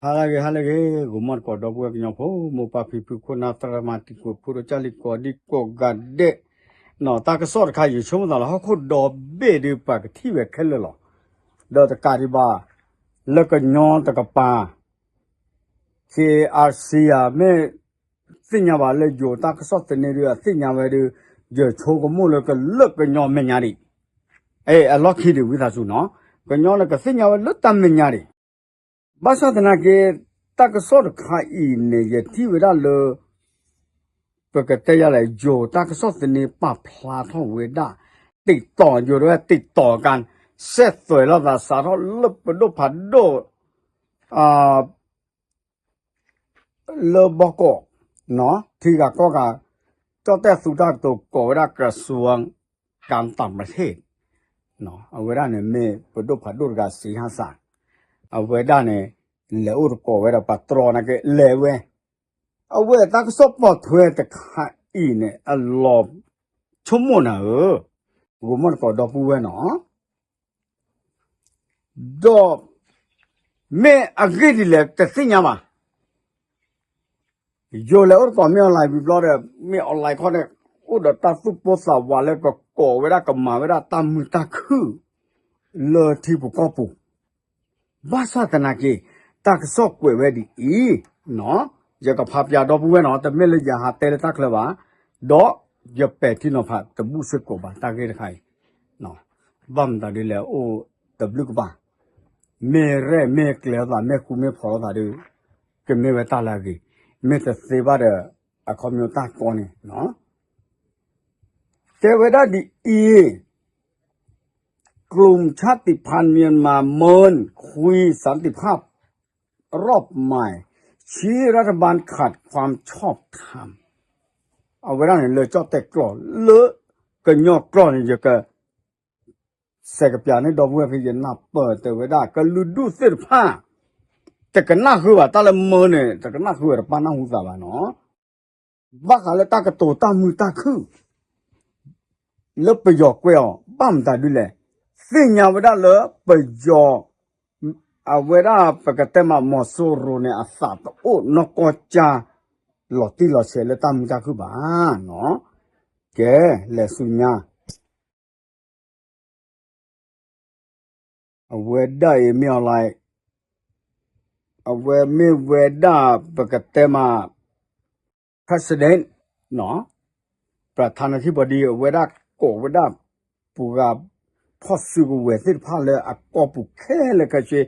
ဟါလၢအဂ့ၤ ဟါလၢအဂ့ၤ ဂီၤမီၢ်တကိး ဒီပုၢ်ဝဲၢ်ကညီဖိ မိၢ်ပၢ်ဖံဖု ခိၣ်နၢ်သရၣ်သမါ တံၤသကိးဖိ ဒီကၢ်လံၤ ကိးဒံကိးဂၤဒဲး, တၢ်ကစီၣ်တခါ ယဆိကမိၣ်သးလၢ ဟီၣ်ခိၣ်ဒီဘ့ၣ်ဒုး ပှၤကထံၣ်ဝဲခဲလၢာ်လီၤ. ဒီးတကးဒံးဘၣ် လၢကညီတကပၤ ခ့အၣ်စံယၤ မ့ၢ်သ့ၣ်ညါဘၣ်လၢ ယိၤတၢ်ကစီၣ်သန့ဒုး အသ့ၣ်ညါဝဲဒုး ယဆိကမိၣ်လၢ ကလၢကညီမဲာ်ညါဒံး, အလီၢ်ခံဒံး ဝံသးစူၤနီၤ, ကညီန့ၣ် ကသ့ၣ်ညါဝဲလၢတၢ်မဲာ်ညါဒံး. ဘၣ်ဆၣ်သနာ်က့ တၢ်ကစီၣ်တခါအံၤန့ၣ် ယထံၣ်ဝဲဒၣ်လၢ ပကတဲယၤလဲၣ် ယိၤတၢ်ကစီၣ်သန့ ပာ်ဖျါထီၣ်ဝဲဒၣ် တံးတီၤ ယိၤဒဝဲ တံးတီၤကါ စဲးသွဲးလိာ်သး စးထီၣ်လၢပဒိၣ်ဖးဒိၣ် လၢဘီကီး ထံဂၤကီၢ်ဂၤ ကၠီၣ်တဲၣ်သူတၢ်ကတိၤ ကိးဝဲဒၣ် กระทรวงการต่างประเทศ အဝဲဒၣ်န့ၣ် မ့ၢ်ပဒိၣ်ဖးဒိၣ်တဂၤ စံးဟါစး အဝဲဒၣ်န့ၣ် လဲၤအိၣ်သကိးဝဲဒီး ပှၤတြီနာ်က့ လဲၤဝဲ အဝဲတၢ်ကစီၣ်ပိာ်ထွဲတခါအံၤန့ၣ် အလီၤဆိကမိၣ်နၤဧၢ, ဂီၤမီၢ်တကိး ဒီပုၢ်ဝဲၢ်နီၤ, ဒီး မ့ၢ်အဂ့ၢ်ဒ်လဲၣ် တသ့ၣ်ညါဘၣ်. ယိၤလဲၤအိၣ်သကိး မ့ၢ် online ဝံၤဘျီဒီး မ့ၢ် online ခီန့ၣ် အိၣ်ဒီးတၢ်သူၣ်ပိၢ်သးဝးလၢ ကကိးဝဲဒၣ် ကမၤဝဲဒၣ်တၢ်မုာ်တၢ်ခုၣ် လၢထံပူၤကီၢ်ပူၤ ဘၣ်ဆၣ်သနာ်က့ တၢ်ကစီၣ်ကွဲးဝဲဒ်အံၤ, ယကဖးပၠး ဒီပုၢ်ဝဲၢ်နီၤ, တမ့ၢ်လၢယဟးတဲလၢတၢ်ချၢဘၣ်, ဒီးယပဲာ်ထံနီၤဖး တဘူၣ်စ့ၢ်ကီးဘၣ် တၢ်ဂ့ၢ်တခါအံၤ, ဘၣ်မတၤဒ်လဲၣ် အိၣ်တဘျုးကဘၣ်, မ့ၢ်ရဲၣ်မ့ၢ်ကျဲၤလိာ်သး မ့ၢ်ဃူမ့ၢ်ဖိးလိာ်သးဒီး ကမ့ၢ်ဝဲတၢ်လၢအဂ့ၤ, မ့ၢ်တသ့ဘၣ်ဒီး အခီပညီတၢ်ကီန့ၣ် တဲဝဲဒၣ်ဒ်အံၤ, กลุ่มชาติพันธุ์เมียนมาเมินคุยสันติภาพรอบใหม่ ชี้รัฐบาลขาดความชอบธรรม အဝဲဒၣ်န့ၣ် လၢကၠီၣ်တဲၣ်ကျိာ် လၢကညီကျိာ်န့ၣ် ယက စဲးကပၠးန့ၢ် ဒီပုၢ်ဝဲၢ်ဖဲ ယနၢ်ပၢၢ်တဲဝဲဒၣ် ကလုာ်ဒူၣ်သ့ၣ်တဖၣ် တကနၣ်ဃုာ်ဘၣ် တၢ်လၢမၢန့ၣ် တကနၣ်ဃုာ်ဝဲ တပာ်နၢ်ဟူသးဘၣ်နီၤ, ဘၣ်ဃးလၢတၢ်ကတိၤတၢ်မုာ်တၢ်ခုၣ် လၢပယီၤကွဲးအီၤ ဘၣ်မတၤဒ်လဲၣ်, သ့ၣ်ညါဝဲဒၣ်လၢပယီၤ အဝဲဒၣ်ပကတဲမး မီၤစိရိၤန့ၣ် အသးတအိၣ်နီၢ်ကီၢ်ကၠၢ လီၤတံၢ်လီၤဆဲးလၢတၢ်မုာ်တၢ်ခုၣ်ဘၣ်နီၤ, ကဲ လဲၤဆူညါ အဝဲဒၣ်အံၤမ့ၢ် online အဝဲမ့ၢ်ဝဲဒၣ် ပကတဲမး president နီၤ, ပထါနထံဘီဒံ အဝဲဒၣ်ကိးဝဲဒၣ် ပှၤဖီၣ်စုကဝဲၤသ့ၣ်တဖၣ်လၢအကီၢ်ပူၤခဲလၢာ်ခဲဆ့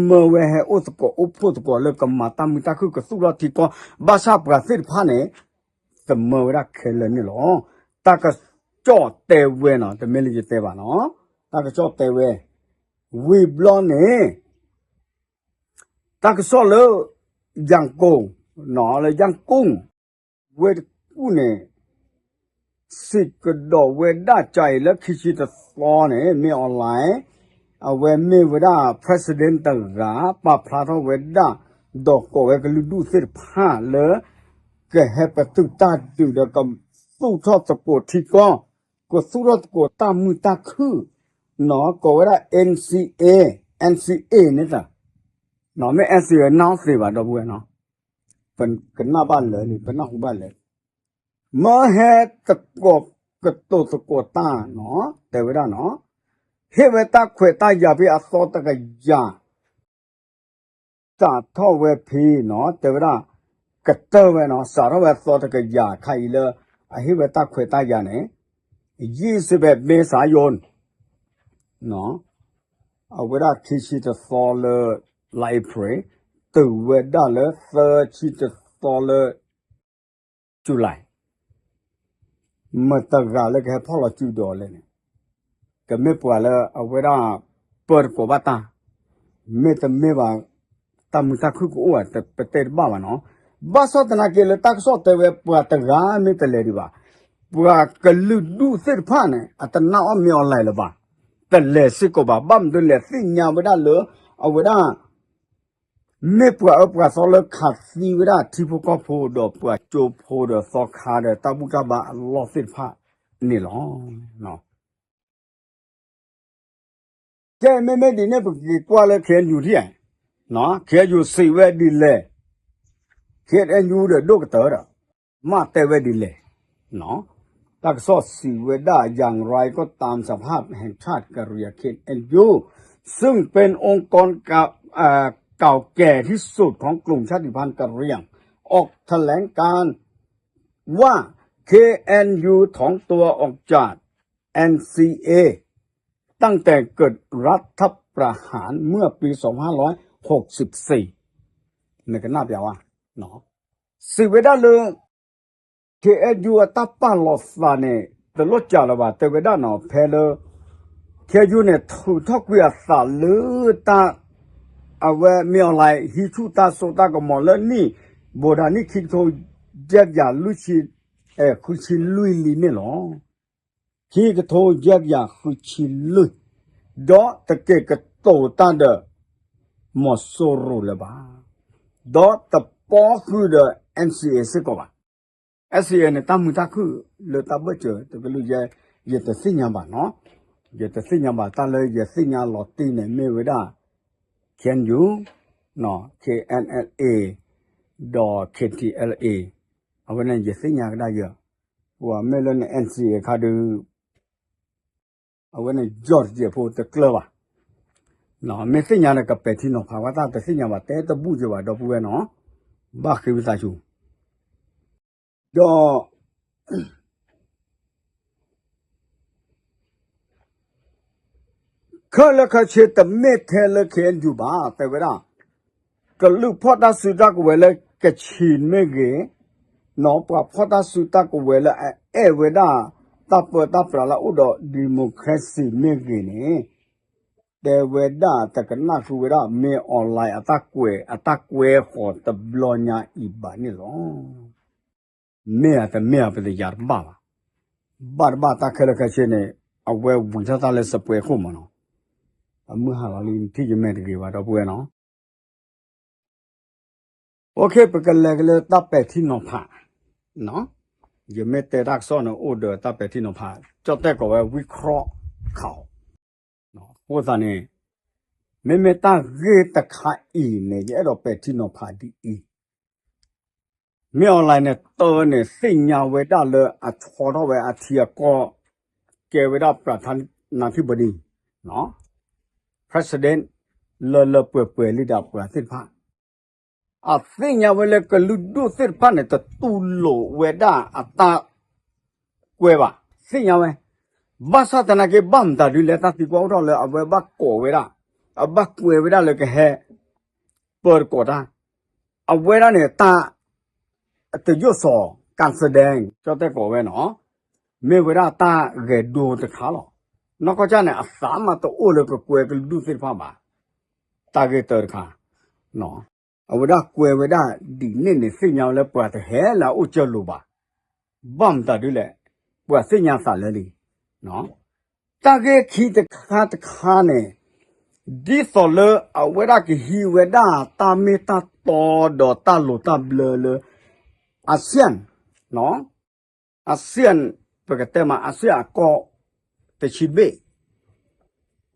မၢဝဲဟဲအိၣ်သကိးအိၣ်ဖှိၣ်သကိးလၢကမၤတၢ်မုာ်တၢ်ခုၣ် ကသူၣ်ထီၣ်ထံကီၢ် ဘၣ်ဆၣ်ပှၤသ့ၣ်တဖၣ်န့ၣ် သမၢဝဲဒၣ်ခဲလၢာ်န့ၣ်လီၤ. တၢ်ကစီၣ်တဲဝဲနီၤ, တမ့ၢ်လၢယတဲဘၣ်နီၤ, တၢ်ကစီၣ်တဲဝဲ ဝံၤဘျီန့ၣ် တၢ်ကစီၣ်လၢ ရန်ကုန် နီၤ, လၢ ရန်ကုန် ဝဲတကူၣ်န့ၣ် စံးကဒီးဝဲဒၣ် ကၠၤအံၤလၢခံဆံတသီန့ၣ် မ့ၢ် online အဝဲမ့ၢ်ဝဲဒၣ် president တဂၤ ပာ်ဖျါထီၣ်ဝဲဒၣ် ဒီးကိးဝဲကလုာ်ဒူၣ်သ့ၣ်တဖၣ်လၢ ကဟဲပတုာ်တၢ်ဒုးဒီး ကသူၣ်ထီၣ်သကိးထံကီၢ်, ကသူၣ်ထီၣ်သကိးတၢ်မုာ်တၢ်ခုၣ် နီၤ, ကိးဝဲဒၣ် NCA, NCA န့ၣ်တၢ်, နီၤ, မ့ၢ် NCA နၢ်အီၣ်သ့ဘၣ် ဒီပုၢ်ဝဲၢ်နီၤ, ပကနၣ်ဘၣ်လၢာ်န့ၣ် ပနၢ်ဟူဘၣ်လၢာ် မၢဟဲသကိးကတိၤသကိးတၢ်နီၤ, တဲဝဲဒၣ်နီၤ, ဟ့ၣ်ဝဲတၢ်ခွဲးတၢ်ယာ်ဖဲအသီတကယၤ စးထီၣ်ဝဲဖဲနီၤ, တဲဝဲဒၣ် ကတၢၢ်ဝဲနီၤ, စးထီၣ်ဝဲအသီတကယၤခါအံၤလၢ အဟ့ၣ်ဝဲတၢ်ခွဲးတၢ်ယာ်န့ၣ် ယံၢ်စ့ဘဲး မ့ၢ်စၢ်ယိၣ် အဝဲဒၣ်ခံဆံတသီလၢ လါအ့ဖြ့ၣ်, တုၤဝဲဒၣ်လၢသၢဆံတသီလၢ July မတၤတဂၤလၢကဟဲဖီၣ်လီၤစုဒီးလဲၣ်န့ၣ်, ကမ့ၢ်ပှၤလၢအဝဲဒၣ် ပၢတကိးဘၣ်တၢ်, မ့တမ့ၢ်ဘၣ် တၢ်မုာ်တၢ်ခုၣ်ကအိၣ်ဧါ, ပတဲတဘၣ်ဘၣ်နီၤ, ဘၣ်ဆၣ်သနာ်က့လၢတၢ်ကစီၣ်တဲဝဲ ပှၤတဂၤမ့ၢ်တလဲၤဒံးဘၣ်, ပှၤကလုာ်ဒူၣ်သ့ၣ်တဖၣ်န့ၣ် အတနာ်အီၣ်မ့ၢ် online လၢၤဘၣ်, တလဲၤစ့ၢ်ကီးဘၣ်, ဘၣ်မနုၤလဲၣ် သ့ၣ်ညါဝဲဒၣ်လၢ အဝဲဒၣ် မ့ၢ်ပှၤအၢပှၤသီလၢခးသံဝဲဒၣ်ထံဖိကီၢ်ဖိဒီးပှၤကၠိဖိဒီးသီခါဒီး တၢ်ဘူၣ်တၢ်ဘါအလီၢ်သ့ၣ်တဖၣ်န့ၣ်လီၤ. ကဲ မ့မ့ၢ်ဒ်န့ၣ် ပက့ၤကွၢ်လၢ KNU ထံၣ်ဧါ, KNU စံးဝဲဒ်လဲၣ်, KNU ဒီးဒိၣ်ကတၢၢ်ဒီး မ့ၢ်တဲဝဲဒ်လဲၣ်. တၢ်ကစီၣ်စံးဝဲဒၣ် อย่างไรก็ตาม สภาพันธ์แห่งชาติกะเหรี่ยง เคเอ็นยู ซึ่งเป็นองค์กรเก่าแก่ที่สุดของกลุ่มชาติพันธุ์กะเหรี่ยง ออกแถลงการณ์ว่า เคเอ็นยู ถอนตัวออกจาก เอ็นซีเอ ตั้งแต่เกิดรัฐประหารเมื่อปี สองพันห้าร้อยหกสิบสี่ နကနၣ်ပျးဝဲ စံးဝဲဒၣ်လၢ KNU အတၢ်ပာ်လီၤသးန့ၣ် တလိၣ်စှၤလၢၤဘၣ် တဲဝဲဒၣ်နီၤ ဖဲလၢ KNU န့ၣ် ထုးထီၣ်ကွံာ်အသးလၢတၢ် အဝဲမ့ၢ်အီၤလၢ ဟံးဆူၣ်တၢ်စိတၢ်ကမီၤလၢနံၣ် ဘိးဒၣ်နံၣ် ခံကထိယဲၢ်ကယၤလွံၢ်ဆံ ဃုဆံလွံၢ်လံန့ၣ်လီၤ. ခံကထိယဲၢ်ကယၤဃုဆံလွံၢ်, ဒီးတက့ၤကတိၤတၢ်ဒီး မီၤစိရိၤလၢၤဘၣ်, ဒီးတပီဃုာ်ဒီး NCA စ့ၢ်ကီးဘၣ်. NCA န့ၣ် တၢ်မုာ်တၢ်ခုၣ်လၢတၢ်ဘၢၣ်စၢၤတကလုာ်ယဲ ယတသ့ၣ်ညါဘၣ်နီၤ, ယတသ့ၣ်ညါဘၣ် တၢ်လၢယသ့ၣ်ညါလီၤတံၢ်န့ၣ် မ့ၢ်ဝဲဒၣ် KNU, KNLA, ဒီး KTLA, အဝဲန့ၣ်ယသ့ၣ်ညါကဒါယၤ, ပှၤမ့ၢ်လၢန NCA အခါဒုး အဝဲန့ၣ် ယီၢ်တစဲးဖိတကျၢၤဘၣ်, မ့ၢ်သ့ၣ်ညါဒီးကပဲာ်ထံနီၤဖးဝဲတၢ် တသ့ၣ်ညါဘၣ် တဲတဘူၣ်က့ၤဘၣ် ဒီပုၢ်ဝဲၢ်နီၤ, ဘၣ်ဃ့ဝံသးစူၤ, ဒီး ခဲလၢာ်ခဲဆ့တမ့ၢ်ထဲလၢ KNU ဘၣ် တဲဝဲဒၣ်, ကလုာ်ဖီၣ်တၢ်စုတၢ်ကဝဲၤလၢကချ့ၣ်မ့ၢ်ဂ့ၤ, နီၢ်ပှၤဖီၣ်တၢ်စုတၢ်ကဝဲၤလၢအအဲၣ်ဝဲဒၣ် တၢ်ပၢတၢ်ပြးလၢအအိၣ်ဒီး democracy မ့ၢ်ဂ့ၤန့ၣ်, တဲဝဲဒၣ်တကနၣ်ဃုာ်ဝဲဒၣ် မ့ၢ်အီၣ်လဲၣ်အတၢ်ကွဲး အတၢ်ကွဲဃီၤတဘျီညါအံၤဘၣ်န့ၣ်လီၤ. မ့ၢ်ဧါတမ့ၢ်ဧါ ပသ့ၣ်ညါတဘၣ်ဘၣ်, ဘၣ်တဘၣ်တၢ်ခဲလၢာ်ခဲဆ့န့ၣ် အဝဲဝံၤထီၣ်တၢ်လၢစပွဲခိၣ်မးနီၤ, အမုၢ်ဟါလီၤလံ နထံၣ်ယမဲာ်တဂ့ၤဘၣ် ဒီပုၢ်ဝဲၢ်နီၤ, အိၣ်ခ့ ပကလဲၤက့ၤလၢတၢ်ပဲာ်ထံနီၤဖး, ယမ့ၢ်တဲတၢ်ကစီၣ်န့ၣ် အိၣ်ဒီးတၢ်ပဲာ်ထံနီၤဖး ကၠီၣ်တဲၣ်ကိးဝဲ ဝံခီၣ်ခးအီၤ, အဃိသတးန့ၣ် မ့မ့ၢ်တၢ်ဂ့ၢ်တခါအံၤန့ၣ် ယအဲၣ်ဒိးပဲာ်ထံနီၤဖးဒ်အံၤ, မ့ၢ်အီၣ်လဲၣ်န့ၣ် တၢ်န့ၣ်သ့ၣ်ညါဝဲဒၣ်လၢအဆီထီၣ်ဝဲအထံအကီၢ် ကဲဝဲဒၣ် ပြၢထါနၢ်ထံဘဒီ president လၢလၢပှဲၤပှဲၤလံဒီးပှၤသ့ၣ်တဖၣ်, အသ့ၣ်ညါဝဲလၢကလုာ်ဒူၣ်သ့ၣ်တဖၣ်န့ၣ် တတူၢ်လိာ်ဝဲဒၣ်အတၢ်ကွဲးဘၣ်, သ့ၣ်ညါဝဲ, ဘၣ်ဆၣ်သနာ်က့ ဘၣ်မတၤဒ်လဲၣ် တၢ်သံကွၢ်အိၣ်ထီၣ်လၢအဝဲဘၣ်ကိးဝဲဒၣ်, အဘၣ်ကွဲးဝဲဒၣ်လၢကဟဲ ပၢတကိးတၢ်, အဝဲဒၣ်န့ၣ် တၢ် တယိၣ်စီၤ ကၣ်စဒဲ ကၠီၣ်တဲၣ်ကိးဝဲနီၤ, မ့ၢ်ဝဲဒၣ်တၢ်ဂဲၤဒိတခါလီၤ. နီၢ်ကီၢ်ကၢ်န့ၣ် အသးမးတအိၣ်လၢကကွဲကလုာ်ဒူၣ်သ့ၣ်တဖၣ်ဘၣ်, တၢ်ဂ့ၢ်တၢတခါ, အဝဲဒၣ်ကွဲဝဲဒၣ်ဒ်န့ၣ်န့ၣ် သ့ၣ်ညါဝဲလၢပှၤတဟဲလၢအအိၣ်ကၢလိၤဘၣ်, ဘၣ်မတၤဒ်လဲၣ်, ပှၤသ့ၣ်ညါသးလၢလံ တၢ်ဂ့ၢ်ခံတခါတခါန့ၣ်, ဒ်သိးလၢအဝဲဒၣ်ကဟံးဝဲဒၣ်တၢ်မ့ၢ်တၢ်တီဒီးတၢ်လိၤတၢ်ဘျၢလၢ ASEAN, ASEAN ပကတဲမး ASEAN အကီၢ် တဆံဘ့ၣ်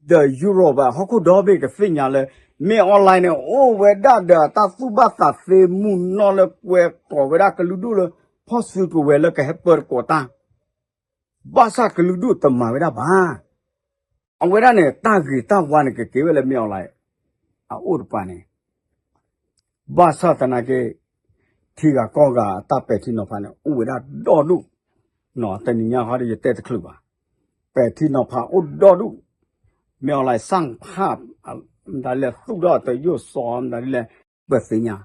ဒီး Europe ဘၣ် ဟီၣ်ခိၣ်ဒီဘ့ၣ်ကသ့ၣ်ညါလၢ မ့ၢ်အီၣ်လဲၣ်န့ၣ် အိၣ်ဝဲဒၣ်ဒီးတၢ်သူၣ်ဘၣ်သးသ့မုၢ်နီၢ်လၢကွဲးကိးဝဲဒၣ်ကလုာ်ဒူၣ်လၢ ဖီၣ်စုကဝဲၤလၢကဟဲပၢတကိးတၢ်, ဘၣ်ဆၣ်ကလုာ်ဒူၣ်တမၤဝဲဒၣ်ဘၣ်. အဝဲဒၣ်န့ၣ် တၢ်ဂ့ၤတၢ်ဝါန့ၣ် ကက့ၤဝဲလၢ မ့ၢ်အီၣ်လဲၣ် အအိၣ်တပၤန့ၣ် ဘၣ်ဆၣ်သနာ်က့ ထံဂၤကီၢ်ဂၤအတၢ်ပဲာ်ထံနီၤဖးန့ၣ် အိၣ်ဝဲဒၣ်ဒီဒူၣ်, တနံၤညါဃီဒီးယတဲတချုးဘၣ်, ပဲာ်ထံနီၤဖးအိၣ်ဒီဒူၣ်, မ့ၢ်အီၣ်လဲၣ် စၢ်ဖး မတၤဒ်လဲၣ် သူၣ်ထီၣ်တယိၣ်စီၤ မတၤဒ်လဲၣ် ပသ့ၣ်ညါ,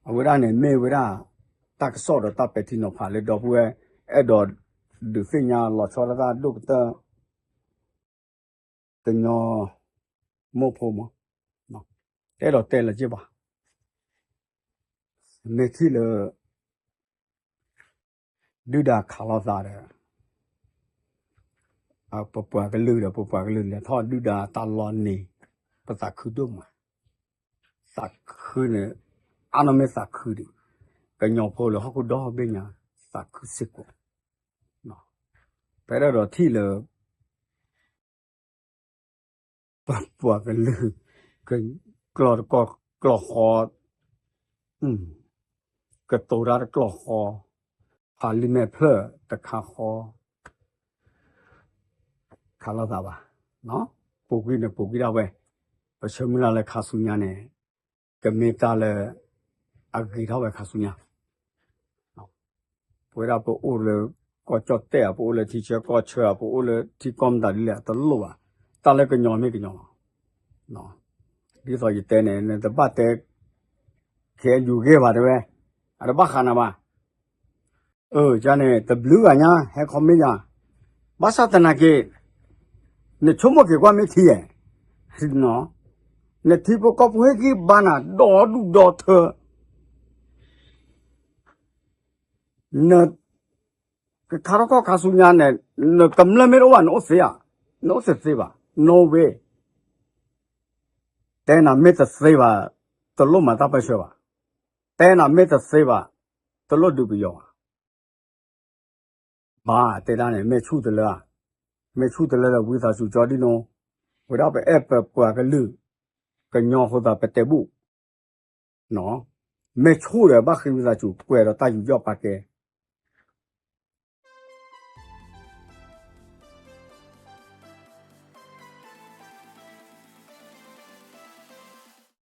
အဝဲဒၣ်န့ၣ်မ့ၢ်ဝဲဒၣ် တၢ်ကစီၣ်ဒီးတၢ်ပဲာ်ထံနီၤဖးလၢဒီပုၢ်ဝဲၢ် အဲၣ်ဒိးဒုးသ့ၣ်ညါလီၤဆီဒၣ်တၢ်ဒိၣ်ကတၢၢ် ကညီမိၢ်ဖိမး, အဲၣ်ဒိးတဲလၢၤက့ၤဘၣ်, မ့ၢ်ထံၣ်လၢ ဒုၣ်ဒါခးလိာ်သးဒီး ပပှၤကလုာ်ဒီး ပပှၤကလုာ်လဲၤထီၣ်ဒုၣ်ဒါတၢ်လီၢ်န့ၣ် ပသးခုဒိၣ်မး, သးခုန့ၣ် အါနီၢ်မ့ၢ်သးခုဒံး, ကညီဖိလၢဟီၣ်ခိၣ်ဒီဘ့ၣ်ညါ သးခုစ့ၢ်ကီး, ပအဲၣ်ဒိးထံၣ်လၢ ပပှၤကလုာ် က ကျီၢ်တကီၢ်ကျီၢ်ဃီ, ကတိၤတၢ်တကျီၢ်ဃီ, ဖးလံာ်မဲာ်ဖျၢၣ်တခါဃီ, ခးလိာ်သးဘၣ်, ပူၤကွံာ်န့ၣ်ပူၤကွံာ်ဒၣ်ဝဲ, ပဆၢမုၢ်လၢ်လၢခါဆူညါန့ၣ် ကမ့ၢ်တၢ်လၢ အဂ့ၤထီၣ်ဝဲခါဆူညါ ပဝဲဒၣ်ပအိၣ်လၢ ကီၢ်ကၠီၣ်တဲၣ်ဧါ, ပအိၣ်လၢထံဆၢကီၢ်ဆၢဧါ, ပအိၣ်လၢထံကီၢ်မတၤဒ်လဲၣ် အတလိၣ်ဘၣ်. တၢ်လၢကညီမ့ၢ်ကညီလီၤ. ဒ်သိးယတဲန့ၣ် နတဘၣ်တဲ ခဲယူၤဂ့ၢ်ဘၣ်တဲဝဲ, အတဘၣ်ဃးနၤဘၣ်. အၢ ယၤန့ၣ် တဘျုးဂၤညါ ဟဲ comment ယၤ, ဘၣ်ဆၣ်သနာ်က့ နဆိကမိၣ်က့ၤကွၢ်မ့ၢ်ထံဧါ, နထံဖိကီၢ်ဖိဟ့ၣ်ဂံၢ်ဘါနၤ ဒီဒူၣ်ဒီထၢ န ကခါထီၣ်ခီၣ်ခါဆူညါန့ၣ် နကမျၢၢ်မ့ၢ်တအိၣ်ဘၣ် နအိၣ်သ့ဧါ, နအိၣ်သ့သ့ဘၣ်, no way. တဲနၤမ့ၢ်တသ့ဘၣ် တလိၣ်မၤတၢ်ပၢဆှၢဘၣ်, တဲနၤမ့ၢ်တသ့ဘၣ် တလိၣ်ဒုးပယီၤဘၣ်. ဘၣ်တဲဒၣ်န့ၣ် မဲာ်ဆူၣ်တလၢဧါ, မဲာ်ဆူၣ်တလၢဒီးဝံသးစူၤကၠီဒ်နိ, ဝဲဒၣ်ပအဲၣ်ပပှၤကလုာ်, ကညီအဃိသတးပတဲဘူၣ် မဲာ်ဆူၣ်ဒီးဘၣ်ဃ့ဝံသးစူၤ ကွဲးဒီးတၢ်ယူးယီၣ်ပာ်ကဲ,